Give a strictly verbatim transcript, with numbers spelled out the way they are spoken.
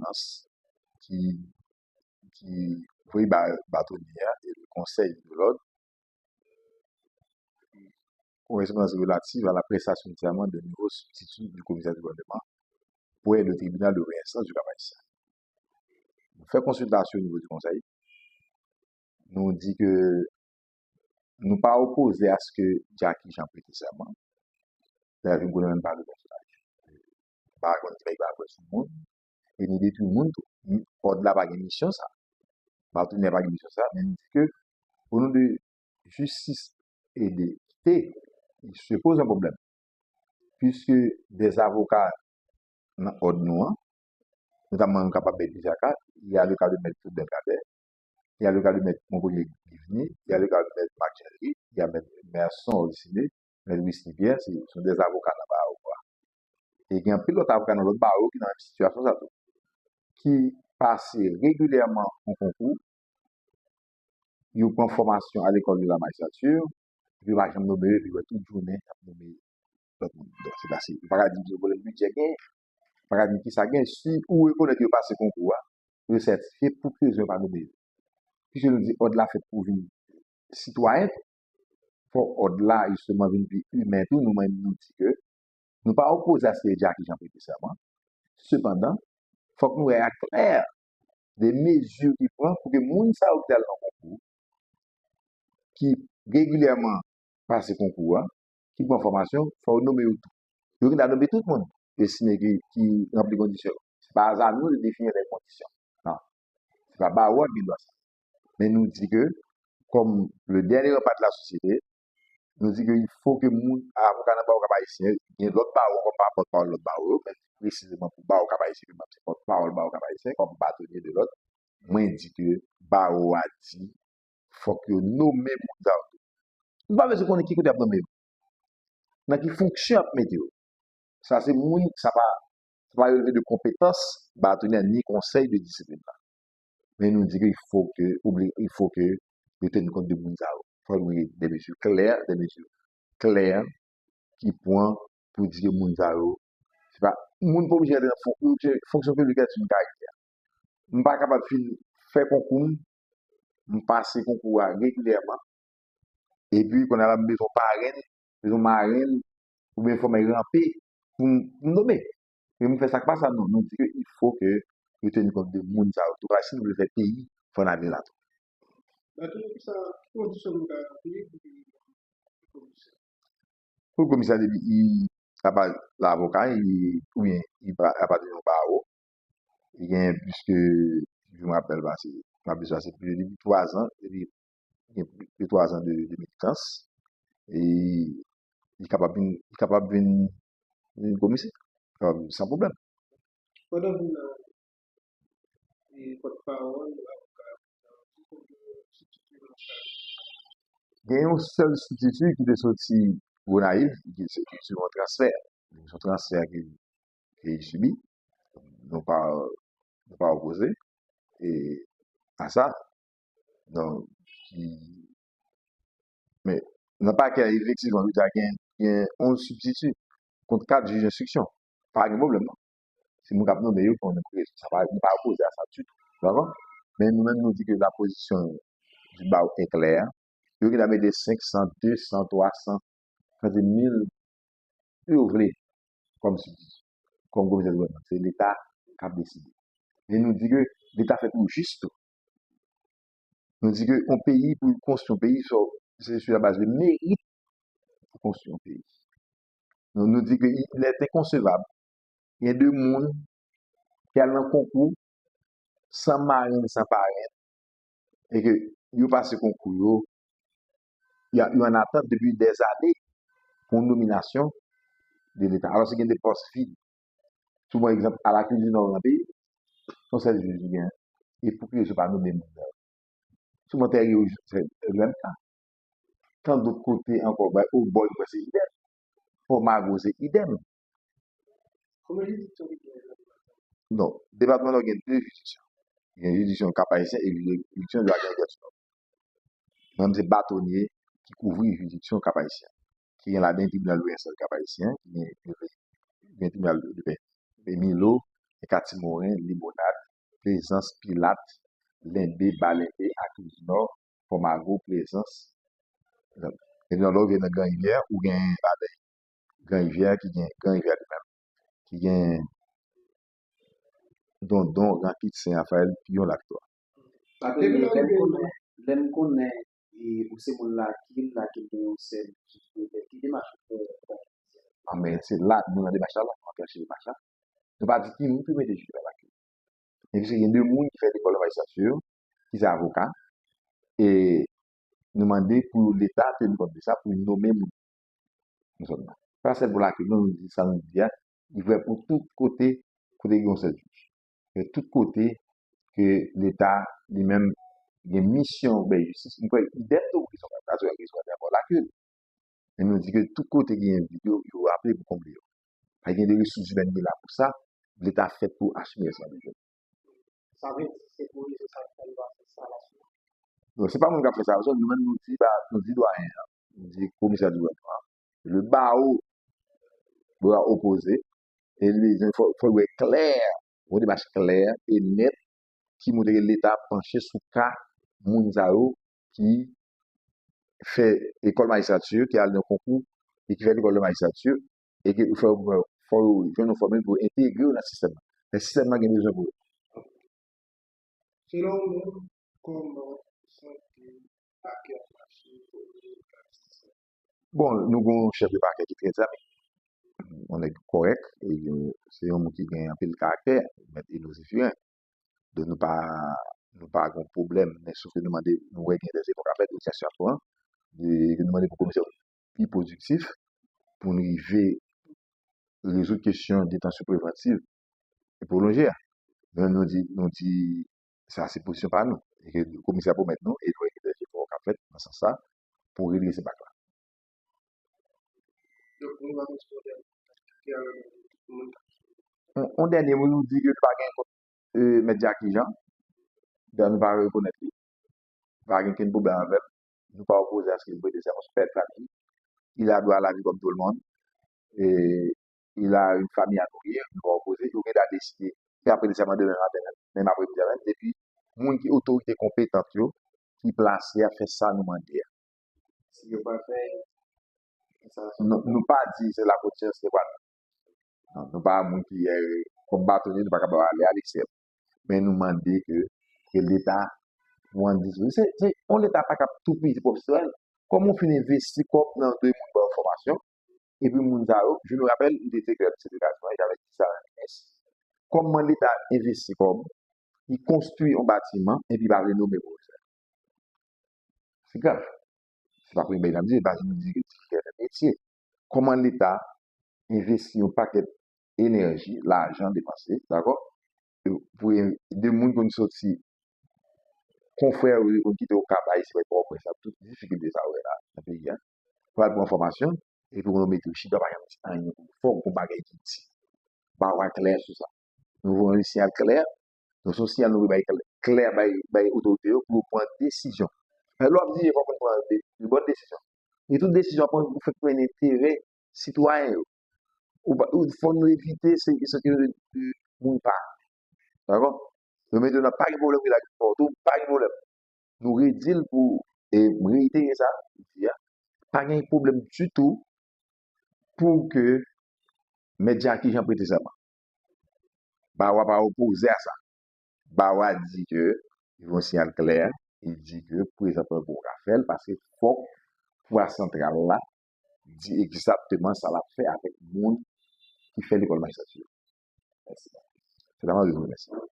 Gouvènans ki, ki voye ba, batonye a e le Conseil de l'Ordre, korespondans relative à la prestation de serment de nouveau substitut du commissaire du gouvernement près le tribunal de grande instance du Cap Haïtien. Nou fè konsiltasyon o nivo di konsèy. Nou di ke nou pa opoze a se ke Jacky Jean prete sèman. Dayè, vin konnen menm pa de pèsonaj. Pa konn ki bagay pa konn sou moun. E ni detwi moun tou. Òd la pa gen misyon sa. Batonye pa gen misyon sa, men di ke o non de jistis e de ekite, il se pose un problème. Puisque des avocats nan òd nou an, notamman nou kapab bay plizyè ka, il y a le cas de Maître Claude Belkadè, il y a le cas de Maître Montpellier Livni, il y a le cas de Maître Marc Henry, il y a Maître Merson Orliciné, Maître Wisny Pierre, se sont des avocats nan bawo a. E gen anpil lòt avoka nan lòt bawo ki nan menm sitiyasyon sa tou, ki pase regilyèman yon konkou, yo pran fòmasyon a l'école de la magistrature, epi yo pa janm nome yo, epi yo tout jounen y ap nome lòt moun. Donk, se pase, yo pa ka di ki pwoblèm bidjè gen, yo pa ka di ki sa gen. Si ou rekonèt yo pase konkou a, yo sètifye, pou ki rezon yo pa nome yo? Piske nou di òd la fèt pou vin sitwayen, fò òd la, jisteman, vin pi imen tou, nou menm nou di ke nou pa opoze a se ke Jacky Jean prete sèman. Sepandan, fòk nou wè aklè de mezi ki pran pou ke moun sa yo ki t al nan konkou, ki regilyèman pase konkou a, ki pran fòmasyon, fò yo nome yo tou. Yo gentan nome tout moun yo estime ki, ki ranpli kondisyon yo. Se pa aza nou yo defini lè kondisyon. Non. Se pa bawo a ki gen dwa sa. Men nou di ke, kòm le dernier rempart de la société, nou di ke il faut que moun, avoka nan bawo Kap Ayisyen, gen lòt bawo ankò, m pa pòtpawòl lòt bawo yo, men presizeman pou bawo Kap Ayisyen, ke m ap se pòtpawòl bawo Kap Ayisyen, kòm batonye de lòd, mwen di ke bawo a di, fòk yo nome moun sa yo tou. Nou pa bezwen konnen ki kote y ap nome yo. Nan ki fonksyon y ap mete yo. Sa se moun, sa pa, sa pa releve de konpetans batonye ni konsèy de disiplin la. Men nou di ke il faut que, oubli, il faut que yo teni kont de moun sa yo. Fò nou gen de mezi klè, de mezi klè ki pran pou di ke moun sa yo, se pa, moun pa oblije rete nan fon-, fonksyon piblik la, se yon karyè. M pa kapab fin fè konkou m, m pase konkou a regilyèman, epi kounye a la m bezwen parenn, bezwen marenn, oubyen fò m ranpe pou m, pou m nome. E m fè sa k pa sa, non. Nou di ke il faut que yo teni kont de moun sa yo tou. Paske si nou vle fè peyi, fò n ale la tou. Batonye, ki sa, ki kondisyon moun ta ranpli pou ke li vin komisè? Pou komisè, depi li, apa, l avoka, li, oubyen li pa, li apartyen yon bawo, li gen plis ke, si je me rappelle, pa se, m ap bezwen se plis de twa zan, depi gen plis de twa zan de, de militans, e li kapab vin, li kapab vin, vin komisè, kapab vin san pwoblèm. Pandan vin nan, e, pòtpawòl, avoka, ki konn sibstitye nan sa? Gen yon sèl sibstitye ki te soti Gonayiv, ki se, ki se yon transfè. Se yon transfè ki, ki li sibi. Nou pa, nou pa opoze e, a sa. Donk, ki, men, nan pakè a, efektivman, yo di a gen, gen onz sibstiti kont kat jij enstriksyon. Pa gen pwoblèm, non. Se moun k ap nonmen yo ki konnen pou rezon. Sa pa, nou pa opoze a sa ditou. Dakò? Men nou menm, nou di ke la pozisyon du barreau est claire. Yo gentan mete senk san, de san, twa san, kantite mil yo vle kòm sibsidi, kòm komisè gouvènman. Se Leta k ap deside. Men nou di ke Leta fè pou jis tou. Nou di ke yon peyi, pou l konstwi yon peyi, fò, se sou la baz de merit pou konstwi yon peyi. Nou, nou di ke il est inconcevable, gen de moun ki al nan konkou san marenn, san parenn, e ke yo pase konkou yo, y a, yo an atant depi dèzane pou yon nominasyon de Leta. Alòske gen de pòs vid. Si w pran egzanp, a Lakil di Nò nan peyi, se yon sèl jij ki genyen. E pou ki rezon pa nonmen moun nan? Si w pran Tèriyo, se lè m ta. Tan dòt kote ankò, bay, Obòy, mwen se idèm. Pòmago, se idèm. Konbyen jiridiksyon ki genyen nan depatman? Non, depatman Nò gen de jiridiksyon. Gen jiridiksyon Kap Ayisyen e jiridiksyon Lagrandè Nò. Mwen, se batonye ki kouvri jiridiksyon Kap Ayisyen, ki gen ladan tribinal de grande instance Kap Ayisyen, ki gen, gen tribinal de pè, gen Milo, gen Katimoren, Limonad, Plezans, Pilat, Lenbe, Ba Lenbe, Akriz Nò, Pòmago, Plezans. Epi lè w rive nan Gran Rivyè, ou gen Baden. Gran Rivyè ki gen Gran Rivyè li menm, ki gen Dondon, Rankit, Sen Rafayèl, Piyon, Laviktwa. Depi lè w rive, lè m konnen e ou se moun Lakil, Lakil gen yon sèl jij, ki demach ou fè? Anben, se la nou nan demach la, la, nou anklèche demach la. Nou pa di ki moun pou mete jij la Lakil. Men piske gen de moun ki fè lekòl nan majistati yo, ki se avoka, e nou mande pou Leta teni kont de sa, pou nonmen moun nan zòn nan. Pa sèl pou Lakil, non, nou di sa nou di a, li vrè pou tout kote, kote gen yon sèl jij. Men tout kote ke Leta li menm gen misyon bay jistis, m kwè idèm tou pou rezon, rezon, rezon, rezon, Lakil. Men nou di ke tout kote gen vid yo, yo aple pou konble yo. Pa gen de resous imèn ki la pou sa, Leta fèt pou asime sa bezwen. Sa vle di se pou rezon sa ki fè nou pa fè sa la sou. Non, se pa moun k ap fè sa, se nou menm nou di, ba, nou di dwayen an, nou di komisè gouvènman an, le bawo dwa opoze, e li bezwen fò, fò l wè klè, yon demach klè e nèt ki montre ke Leta panche sou ka moun sa yo ki fè lekòl majistati, ki al nan konkou e ki fè lekòl de majistati, e ke fò, fò yo jwenn yon fòmil pou entegre yo nan sistèm nan. Men sistèm nan gen bezwen pou yo. Selon ou menm, kòman sante pakè ap mache pou nou? Bon, nou gen yon chèf de pakè ki trè dynamik. Yon nèg kòrèk, e se yon moun ki gen anpil karaktè, Mèt Eno Zefiren. Donk nou pa, nou pa gen pwoblèm, men sof ke nou mande, nou wè gen de efò k ap fèt, odyans y ap pran, e ke nou mande pou komisè pi pwodiktif, pou n rive rezoud kesyon detansyon prevantiv e pwolonje a. Men nou di, nou di, sa se pozisyon pa nou. E ke komisè a pwomèt nou, e nou wè gen de efò k ap fèt nan sans sa, pou redrese bak la. Donk, pou nou pa kontinye dènye, ki a tout moun k ap swiv. On, on dènye mo, nou di ke nou pa gen kont, e, Mèt Jacky Jean, dan nou pa rekonèt li. Pa gen kenn pwoblèm avè l. Nou pa opoze a ce ke l prete sèman, se pè de fanmi. Il a droit à la vie comme tout le monde. E il a une famille à nourrir, nou pa opoze. Yo gen dwa deside, si y ap prete sèman demen maten, menm apremidi a menm, depi moun ki otorite konpetant yo, ki plase a fè sa nou mande a. Si yo pa fè, sa, nou, nou pa di se la konsyans se pa nou. Non, nou pa moun ki, eh, kòm batonye, nou pa kapab ale a lekstrèm. Men nou mande ke, ke Leta pran dispozisyon. Se, se, yon Leta pa kab toupizi pwòp sitwayen. Kòman w fin envesti kòb nan de moun ba yo fòmasyon, epi moun sa yo, je me rappelle, m te direktè sekretè detansyon, e avèk sa, kòman Leta envesti kòb, li konstwi yon batiman, epi pa vle nonmen pwofesè. Se grav. Se pa premye bagay n ap di, e pa janm di ke direktè metye. Kòman Leta envesti yon pakèt enèji, lajan depanse, dakò? E pou de moun konn soti, konfrè yo konn kite yo kaba isi, pa w pran sa, tout difikilte sa yo wè la nan peyi a. Pou al pran fòmasyon, epi pou nou mete yo chita, pa janm di anyen pou fò w gon bagay ki di. Ba w a klè sou sa. Nou voye yon siyal klè, nou se yon siyal nou voye bay klè, klè bay, bay otorite yo pou yo pran desizyon. Men lè w ap dirije, fòk moun pran de, de bòn desizyon. E tout desizyon w ap pran, ou fèk pran enterè sitwayen yo. Ou pa, ou, fò nou evite se, se ke de moun pa. Dakò? Nou mete nan pa gen pwoblèm ki la ki fò tou, pa gen pwoblèm. Nou redi l pou, e m reitere sa, m di a, pa gen pwoblèm ditou pou ke Mèt Jacky Jean prete sèman. Bawo a pa opoze a sa. Bawo a di ke, li voye yon siyal klè, li di ke prezanteman pou yo ka fè l, paske fòk pouvwa santral la di egzakteman sa l ap fè avèk moun ki fè lekòl majistati yo. Mèsi. Se la m ap di nou mèsi.